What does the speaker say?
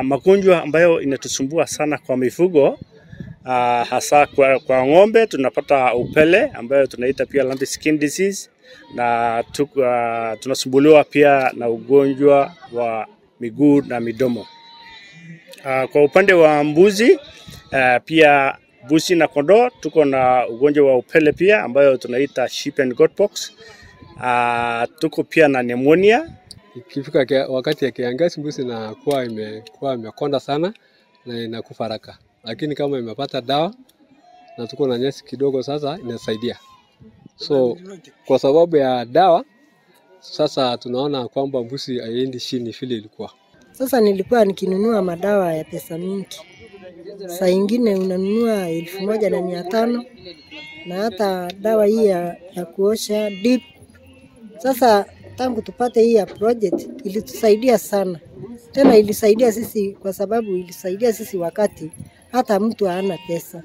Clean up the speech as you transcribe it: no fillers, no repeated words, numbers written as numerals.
Magonjwa ambayo inatusumbua sana kwa mifugo, hasa kwa ng'ombe tunapata upele ambayo tunaita pia lumpy skin disease, na tunasumbuliwa pia na ugonjwa wa miguu na midomo. Kwa upande wa mbuzi, pia mbuzi na kondoo tuko na ugonjwa wa upele pia ambayo tunaita sheep and goat pox. Tuko pia na pneumonia. Ikifika wakati ya kiangazi mbuzi inakuwa imekuwa imekonda sana na inakufa haraka. Lakini kama imepata dawa na tuko na nyasi kidogo sasa inasaidia. So kwa sababu ya dawa sasa tunaona kwamba mbuzi haiendi chini vile ilikuwa. Sasa nilikuwa nikinunua madawa ya pesa mingi. Saa ingine unanunua 1500 na hata dawa hii ya kuosha dip. Sasa tangu tupate hii ya project ilitusaidia sana. Tena ilisaidia sisi kwa sababu ilisaidia sisi wakati hata mtu hana pesa.